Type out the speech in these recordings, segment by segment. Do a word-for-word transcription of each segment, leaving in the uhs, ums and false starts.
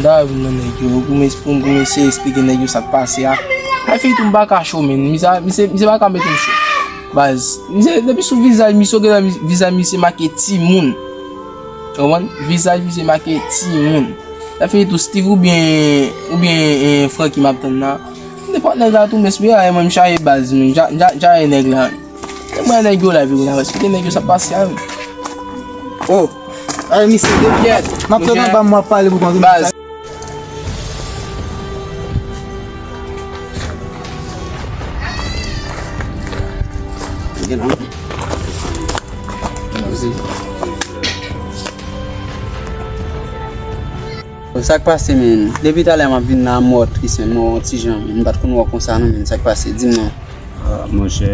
Sa vin nan nèg yo, pou m, pou m, pou m eseye eksplike nèg yo sa k pase a. Ay, fè tou m pa ka cho, men. Misye, misye, misye pa ka mete m cho. Baz, misye, depi sou vizaj misye, w gentan vizaj misye make timoun. Ou konprann? Vizaj misye make timoun. Sa fini tou Steve oubyen, oubyen, eh, Francky m ap tann la. Nenpòt nèg la tou, m espere a, mwen m chaje baz, men m cha-, m cha-, m chaje nèg la. Mwen nèg yo la, vin la, paske nèg yo sa pase a, men. Oh, ay, misye, depi m ap tann anba m, w ap pale pou kont ou. Baz. Sa k pase, men? Depi talè m ap vin la, m wè w tris, men m wè w yon ti jan, men m pa t konn wè w konsa, non, men sa k pase? Di m, non. Ah, monchè,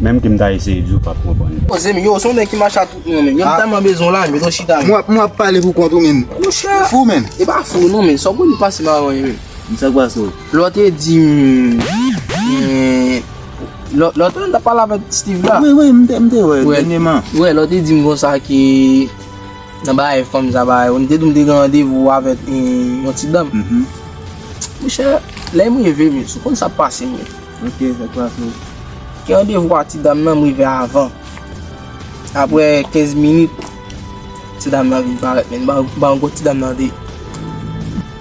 menm ke m ta eseye di w, w p ap konprann. Poze m, yo, se yon nèg ki mache a tout moun, men. Yo, m tèlman bezwen w la, men, yo chita, men. M w ap, m w ap pale pou kont ou, men. Monchè, fou, men. E pa fou, non, men. Sa w konn pase m avan, men. Sa k pase w? Lè w te di m, eh, lè, lè w te, n t ap pale avèk Steve la. Wi, wi, m te, m te wè, dènyèman. Wi, lè w te di m konsa ke nan bagay fanm sa, bagay, ou te di m te gen randevou avèk, eh, yon ti dam. Mhm. Monchè, lè m rive, men, si w konn sa k pase, men. Ok, sa k pase w? Gen randevou a ti dam nan, m rive avan. Apre kenz minit, ti dam nan vin parèt, men. Ban, ban gwo ti dam nan de.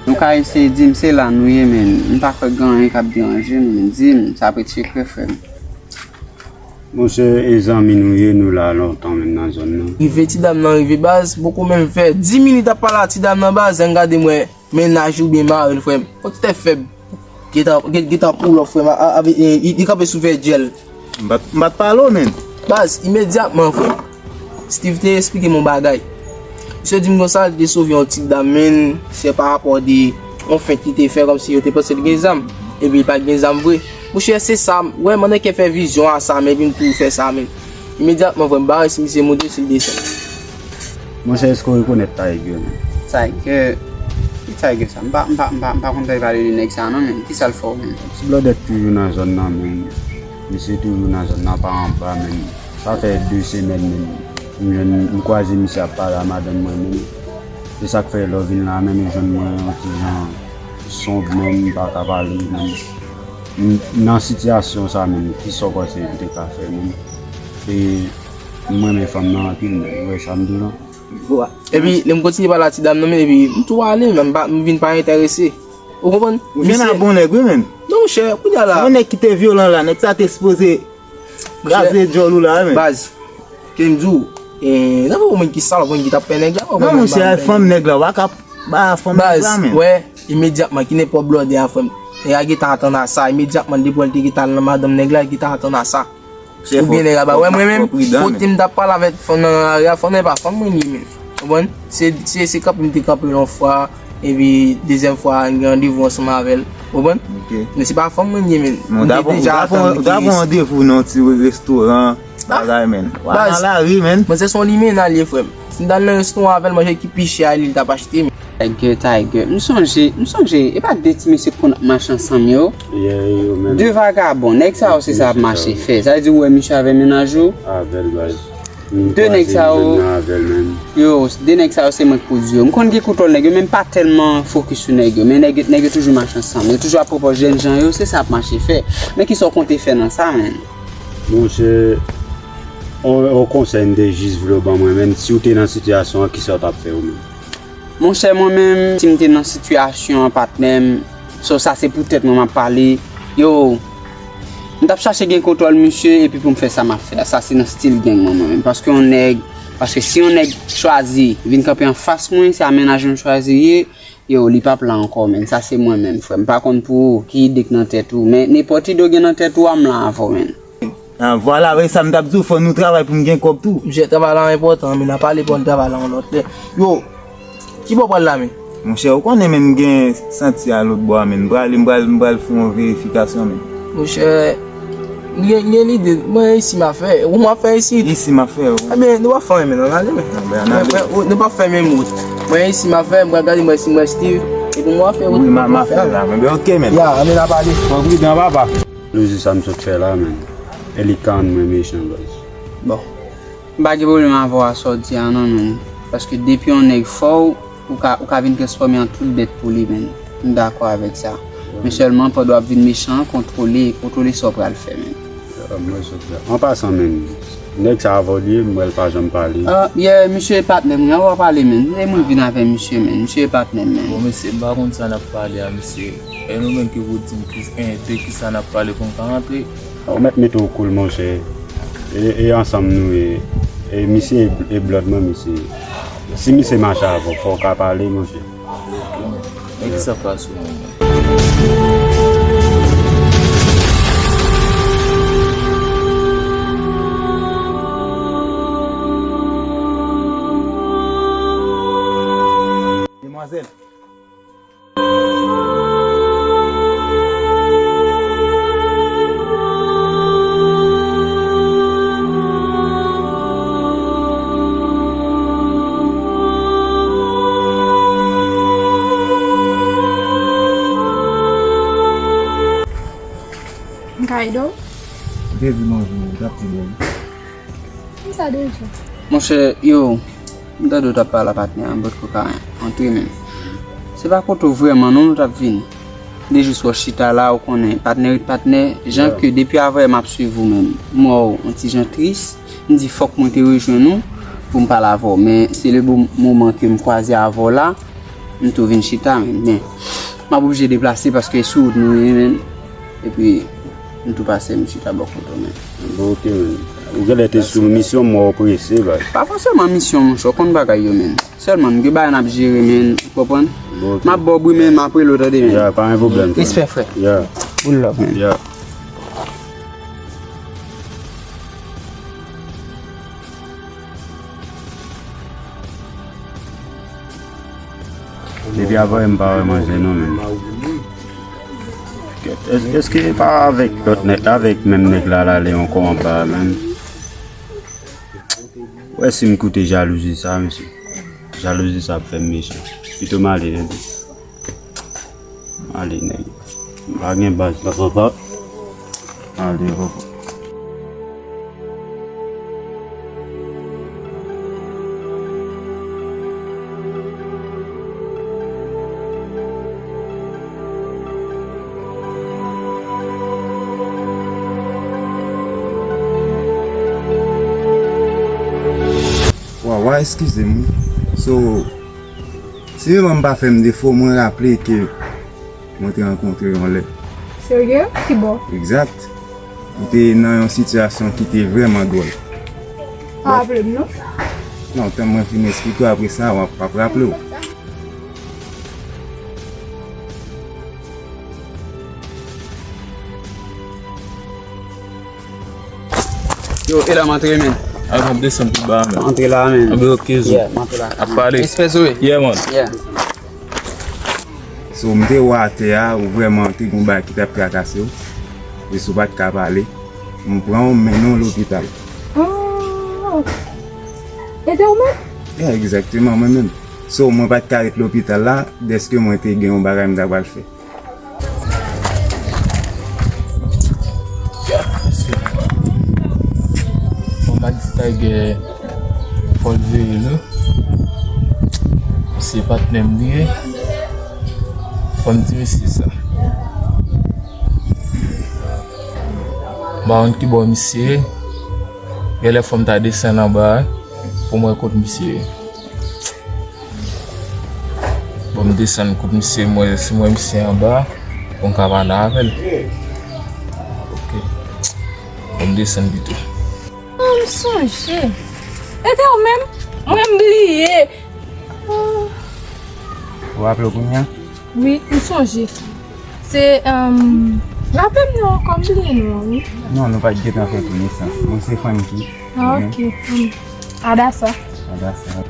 Nou ka eseye di m se la nou ye, men. M pa kwè gen anyen k ap deranje nou, men. Di m, sa ap ret sekrè, frè m. Monchè, e zanmi nou ye, nou la lontan menm nan zòn nan. Rive ti dam nan rive baz, poko menm fè dis minit ap pale a ti dam nan baz, an gade m wè mennaj li oubyen mari l, frè m. Yon ti tèt fèb. Gentan, gen-, gentan pull up, frè m. A, a, e, li, li kanpe sou vè djèl. M pa t, m pa t pale w, men. Baz, imedyatman, frè m. Steve te eksplike m yon bagay. Misye di m konsa, li te sove yon ti dam, men, se pa rapò de yon fent li te fè, kòmsi yo te panse li gen zam. Epi li pa t gen zam vre. Monchè, se sa, wè, mande ke fè vizyon a sa, men vin pou fè sa, men. Imedyatman, frè m, m pa wè si misye monte, si l desann. Monchè, èske w rekonèt Tiger, men? Tiger? Ki Tiger sa? M pa, m pa, m pa, m pa konn tande pale de nèg sa, non, men. Kisa l fè w, men? Ti blòdèt toujou nan zòn nan, men. Misye toujou nan zòn nan, pa anba, men. Sa fè de semèn, men. M jwenn, m kwaze misye ap pale a madanm mwen, men. Se sa k fè lè w vin la, men, ou jwenn mwen yon ti jan sonb, men, m pa ka pale, men. M, nan sitiyasyon sa, men, kisa w panse m te ka fè, men? E m renmen fanm nan anpil, men, ou wè sa m di w lan? Epi, lè m kontinye pale a ti dam nan, men, epi m tou ale, men m pa, m vin pa enterese. Ou konprann? Ou gen la bon nèg, wi, men. Non, monchè, kounye a la. Yon nèg ki te vyolan la, nèg sa te sipoze kraze djòl ou la, men. Baz, ke m di w, eh, nan yon moun ki sal, moun ki t ap pè nèg la, non, monchè, fanm nèg la, w pa ka ba fanm nèg la, men. Baz, wè, imedyatman, ki nenpòt blòdè a, frè m. Nèg la gentan atann a sa, imedyatman, depi w te gentan al nan madanm nèg la, li gentan atann a sa. Oubyen nèg la ba. Wè, mwen menm, kote m t ap pale avèk fanm nan nan lari a, fanm nan e pa fanm mwen li ye, men. Ou konprann? Se, se, se kanpe m te kanpe l yon fwa, epi dezyèm fwa, n gen randevou ansanm avè l. Ou konprann? Ok. Men se pa fanm mwen li ye, men. M te deja atann li te randevou nan ti restoran, bagay, men. W al nan lari, men. Mwen se son limena li ye, frè m. Si m t al nan restoran avè l, manje ki pi chè a, li t ap achte, men. Tiger, Tiger. M sonje, m sonje, e pa de ti mesye k konn ap mache ansanm yo? Yeah, yo menm. De vagabon, nèg sa yo se sa y ap mache fè. Sa vle di ou wè misye avè mennaj ou? Avè l, baz. De nèg sa yo, yo, de nèg sa yo se mwen k pwodui yo. M konn gen kontwòl nèg yo, men m pa tèlman fokis sou nèg yo. Men nèg, nèg yo toujou mache ansanm. Yo toujou ap pwopòz jèn jan yo, se sa y ap mache fè. Men kisa w konte fè nan sa, menn? Monchè, on, on konsèy m te jis vle w ban mwen, menn, si w te nan sitiyasyon an, kisa w t ap fè ou menm? Monchè, mwen menm, si m te nan sitiyasyon an, patnè m, so sa se pou tèt mwen m ap pale, yo, m t ap chache gen kontwòl misye epi pou m fè sa m ap fè a. Sa se nan stil gang mwen, mwen menm. Paske yon nèg, paske si yon nèg chwazi vin kanpe anfas mwen, se a mennaj mwen chwazi ye, yo, li p ap la ankò, menn. Sa se mwen menm, frè m. M pa konn pou ou, ki ide k nan tèt ou, men nenpòt ide w gen nan tèt ou a, m la avè w, menn. Ah, vwala, e sa m t ap di w, fò nou travay pou n gen kòb tou. Monchè, travay la enpòtan, men n a pale pran travay la yon lòt lè. Yo, ki bò w pral la, men? Monchè, ou konnen, men m gen santye a lòt bò a, men m prale, m pral, m pral fè yon verifikasyon, men. Monchè, m gen, m gen lide, mwen isi m a fè. Ou m a fè isi? Isi m a fè, wi. Ebyen, nou p ap fè anyen, men, ann ale, men. Ann ale. Mwen, mwen, nou p ap fè menm wout. Mwen isi m a fè, m pral gade, mwen si m wè Steve. Epi mwen a fè wout. Wi, m a, m a fè la, men, ben, ok, men. Ya, ann ale, n ap ale. Pran pridan, papa. Louzi, sa m sot fè la, menn. E li ka rann mwen mechan, baz. Bon. M pa gen pwoblèm avè w a sa w di a non, menn. Paske depi yon nèg fè w, Ou ka, ou ka vin transfòme an tout bèt pou li, menn. M dakò avèk sa. Men sèlman, pandan w ap vin mechan, kontwole, kontwole sa w pral fè, menn. Ah, mwen sot la. An pasan, menn, nèg sa avè w li ye, m wè l pa janm pale. Ah, yeah, misye e patnè m, wi, ann pa pale, menn. E mwen vin avè misye, menn. Misye e patnè m, menn. Bon, mesye, m pa konn sa n ap pale a, mesye. E nou menm ki pou di m ki, eh, de kisa n ap pale pou m ka rantre. Ou mèt mete w cool, monchè. E, e ansanm nou ye. E misye e, e blood mwen, mesye. Si misye mache avè w, fò w ka pale, monchè. Men ki sa k pase w menm? Demwazèl. M ka ede w? M te vin manje, m t ap di bon. Kisa deja? Monchè, yo, m tande w t ap pale a patnè a, m potko ka antre menm. Se pa kote w vrèman non nou t ap vin. De jis wè w chita la, ou konnen, patnè ret patnè, jan ke depi avè m ap swiv ou menm, m wè w yon ti jan tris, m di fòk mwen te rejwenn ou pou m pale avè w. Men se le bon moman ke m kwaze avè w la, m tou vin chita menm. Men m ap oblije deplase paske sou wout nou ye menm. Epi, m tou pase m chita bò kote w menm. Bon, ok, menn. Ou genlè te sou misyon, m wè w prese, baz. Pa fòseman misyon, monchè, w konn bagay yo, menn. Sèlman, m gen bagay n ap jere, menn, ou konprann? Bon, ok. M ap ba w bri, menn, m ap rele w, tande, menn. Ya, pa gen pwoblèm, frè. Respè, frè. Ya. Full love, menn. Ya. Depi avè m pa wè manzè non, menn. Kèt, èske pa avèk lòt nèg, avèk menm nèg la l ale ankò anba a, menn? Wè si m koute jalouzi sa, mesye. Jalouzi sa ap fè m mechan. Pito m ale, tande. Ale, nèg. M pa gen baz. Papa. Ale, papa. Wawa, eskize m, wi. So, si manman m pa fè m defo, mwen raple ke mwen te rankontre yon lè. Serye? Kibò? Egzat. M te nan yon sitiyasyon ki te vrèman dwòl. Pa raple m, non? Non, tann mwen fin esplike w, apre sa, w ap, w ap raple w. Yo, e la m antre, menn. A, m ap desann pi ba, menn. Antre la, menn. Anbe, ok, zo. Yeah, m antre la. Ap pale. Respè, Zoe. Yeah, man. Yeah. So, m te wè atè a, ou vrèman te gon bagay ki t ap trakase w. Jis ou pa t ka pale. M pran w, m mennen w lopital. Oh! E te ou menm? Yeah, egzakteman, mwen menm. So, mwen pa t ka ret lopital la, dèske mwen te gen yon bagay m ta pral fè. Bon, Mad Tiger, fò l veye nou. Se patnè m li ye. Fò m di misye sa. M pa konn ki bò misye ye. Genlè fò m ta desann anba a pou m wè kot misye ye. Bon, m desann kot misye, m wè, si m wè misye anba, pou m ka pale avè l. Ok. Bon, m desann pito. Oh, m sonje. E te ou menm? Mwen, m bliye. Oh. Ou raple w kounye a? Wi, m sonje. Se, um, raple m non ankò, m bliye non an, wi. Non, nou pa t gentan fè konesans. Mwen se Francky. Ah, ok. Um, Adassa. Adassa.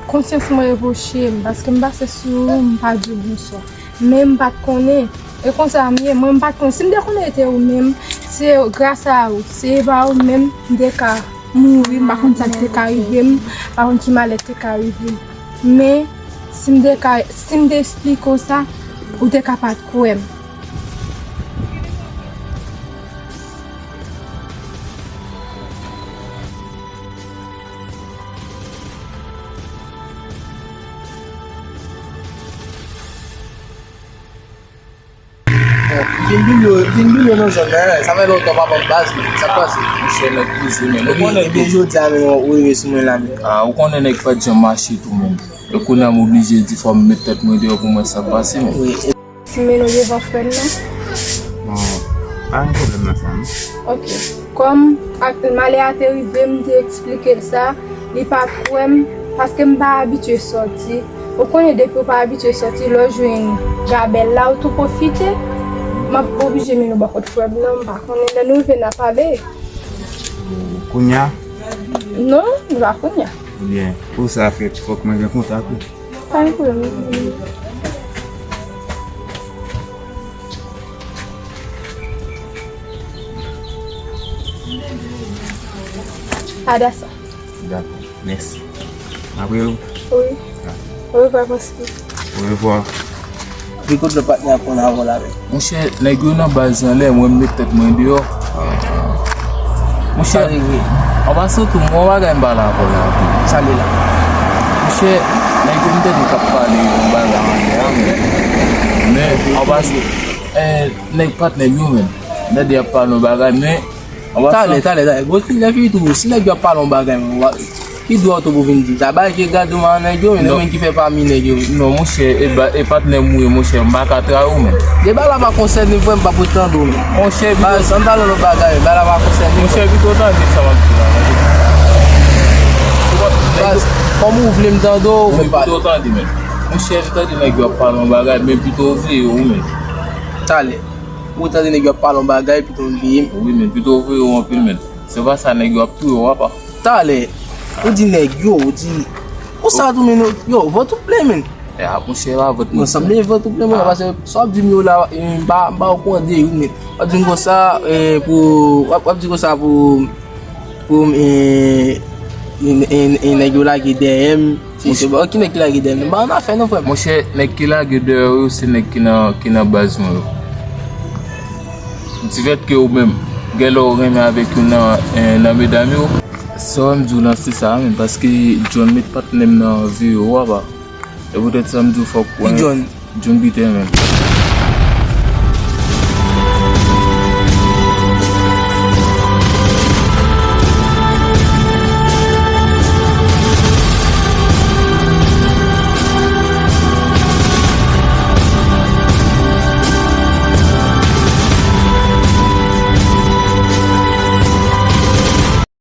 Konsyans mwen repwoche m, paske m pase sou ou, m pa di w bonswa. Men m pa t konnen. E konsa m ye, mwen m pa t konnen. Si m te konnen e te ou menm, se gras a ou. Se pa ou menm, m te ka mouri, m pa konn sa k te ka rive m, m pa konn ki malè k te ka rive m. Men, si m te ka, si m te esplike w sa, ou te ka pa t kwè m. Vin Bilyo, vin Bilyo nan zòn nan, sa fè lontan pa ban baz, men sa k pase? Monchè, nèg koze, men. Ou konnen ebyen, jodi a, men, ou rive sou mwen la, men. Ah, ou konnen nèg pa t janm mache tou, men. E kounye a, m oblije di fò m met tèt mwen deyò pou m wè sa k pase, men. Wi. Ti Meno devan frè l lan? Bon, pa gen pwoblèm nan sa, non. Ok. Kòm ak malè a te rive m, m te eksplike l sa, li pa t kwè m, paske m pa abitye sòti. Ou konnen depi w pa abitye sòti, lè w jwenn gabèl la, ou tou pwofite. M ap oblije mennen w bò kot frè m nan, m pa konnen lè nou rive n a pale. Kounye a? Non, li pa kounye a. Ebyen, pou sa fèt, fòk mwen gen kontak ou. Pa gen pwoblèm. Adasa. Dakò, mèsi. Apre ou? Wi. Orevwa, Paski. Orevwa. Epi kot lòt patnè a konn avè w la menm? Monchè, nèg yo nan baz anlè, mwen m met tèt mwen deyò. Monchè, an pasan tou, mwen bagay m pale avè w la tou. Sa li la? Monchè, nèg yo m tande k ap pale yon bagay anlè a, men, men, an pasan, eh, nèg patnè m yo menm. M tande y ap pale yon bagay, men, an pasan. Talè, talè, talè. Bon, si nèg yo tou, si nèg yo ap pale yon bagay, men, Ki dwa w tou pou vin di m sa? Bagay ke gade w a nèg yo, men, non, men ki fè pami nèg yo. Non, monchè, e ba-, e patnè m ou ye, monchè, m pa ka trayi w, men. De bagay la pa konsène m, frè, m pa pou tande w, men. Monchè, baz, an n pale lòt bagay, bagay la pa konsène m, monchè, pito tande sa m ap di la, tande. Baz, kòm ou vle m tande w, men pito tande, men. Monchè, m tande nèg yo ap pale yon bagay, men pito w veye w, men. Talè. Ou tande nèg yo ap pale yon bagay, pito w veye m. Wi, men pito w veye w anpil, men. Se pa sa nèg yo ap touye w apa. Talè, ou di nèg yo, ou di, ou sa tou, men, yo, vant ou plen, men. E a, monchè, pa vant mwen. Mwen sanble vant ou plen, mwen, paske sa w ap di m yo la, e, m pa, m pa okouran de yo, men. W ap di m konsa, e, pou, w ap, w ap di konsa pou, pou, e, e, e, e, nèg yo lage dèyè m. Se, se, bon, ki nèg ki lage dèyè m? Ba annafè non, frè m. Monchè, nèg ki lage dèyè w yo, se nèg ki nan, ki nan baz mwen yo. Divèt ke ou menm, gen lè w renmen avèk youn nan, eh, nan medam yo. Sa w wè m di w lan se sa menm, paske John met patnè m nan vi w apa. E poutèt sa m di w fòk. Ki John? John Peter menm.